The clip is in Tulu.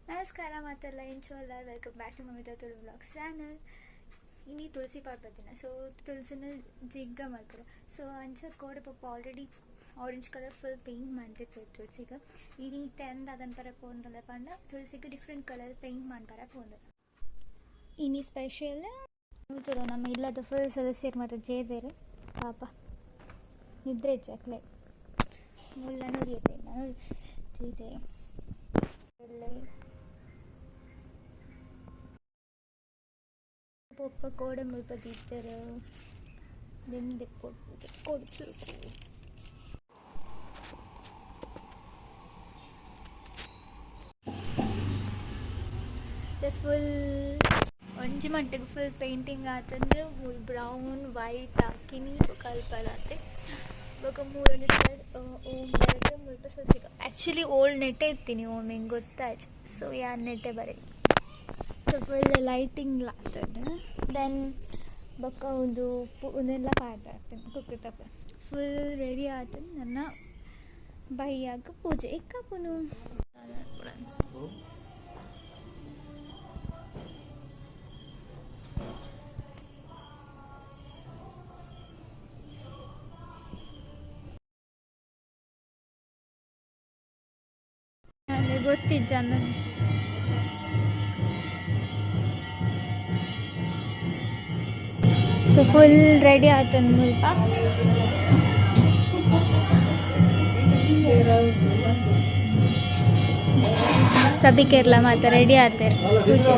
ನಮಸ್ಕಾರ ಮಾತೆಲ್ಲ ಎಂಚೋಲ welcome back to Mamitha Tulu vlogs channel. ಇನಿ ತುಳಸಿ ಪಾಡ್ಪತ್ತಿನ ಸೊ ತುಳಸಿನ ಜಿಗ್ಗ ಮಲ್ಪುವ. ಸೊ ಅಂಚ ಕೋಡೆ ಪೊಪ್ಪ already orange colour full paint ಮಂತಿತ್ತು ತುಳಸಿಗೆ. ಇನಿ ತೆಂದ ಅದನ್ ಪರ ಪೋಂದಲ್ಲ ಪಂಡ ತುಳಸಿಗೆ ಡಿಫ್ರೆಂಟ್ ಕಲರ್ ಪೇಂಟ್ ಮನ್ಪರ ಪೋಂದು. ಇನಿ ಸ್ಪೆಷಲ್ ತೂಲ ನಮ್ಮ ಇಲ್ಲದ ಫುಲ್ ಸದಸ್ಯರು ಮಾತ ಜೇದೆರ್ ಪಾಪ ನಿದ್ರೆ ಇಜ್ಜಿ ಮುಲ್ಲ ನುರಿಯತೆ ಜೇದೆ ಪೊಪ್ಪ ಕೋಡೆ ಮುಲ್ಪ ದೀತೆರ್ ದೆಂದೆಪ್ಪೊಡು ದೆಕ್ಕೊಡು ಸುರುಕು. ಫುಲ್ ಒಂಜಿ ಮಟ್ಟಿಗೆ ಫುಲ್ ಪೇಂಟಿಂಗ್ ಆತಂದು ಮೂಲು ಬ್ರೌನ್ ವೈಟ್ ಆಕಿನಿ ಬೊಕ ಅಲ್ಪಲಾತೆ ಬೊಕ ಮೂಲು ಒಂಜಿ ಓಂ ಬರೆದ್ ಮುಲ್ಪ ಸ್ವಸ್ತಿಕ. ಆಕ್ಚುಲಿ ಓಲ್ಡ್ ನೆಟೆ ಇತ್ತಿನಿ ಓಂ ಎಂಕ್ ಗೊತ್ತಾಯ್ಜಿ ಸೊ ಯಾನ್ ನೆಟೆ ಬರೆಯೆ. ಸೊ ಫುಲ್ ಲೈಟಿಂಗ್ ಆತಂದ್ ದೆನ್ ಬೊಕ ಉಂದು ಉಂದೆನ್ಲ ಪಾಡ್ದಾತುಂಡು ಕುಕ್ಕುದಪ್ಪ ಫುಲ್ ರೆಡಿ ಆತುಂಡು ನನ ಬಯ್ಯಗ್ ಪೂಜೆ ಇಕ್ಕಾಪುಂಡು. ಗೊತ್ತಿಜ್ಜ ಸೊ ಫುಲ್ ರೆಡಿ ಆತುಂಡು ಮುಲ್ಪ. ಸಭಿಕೇರ್ಲ ಮಾತ ರೆಡಿ ಆತೆರ್ ಪೂಜೆ.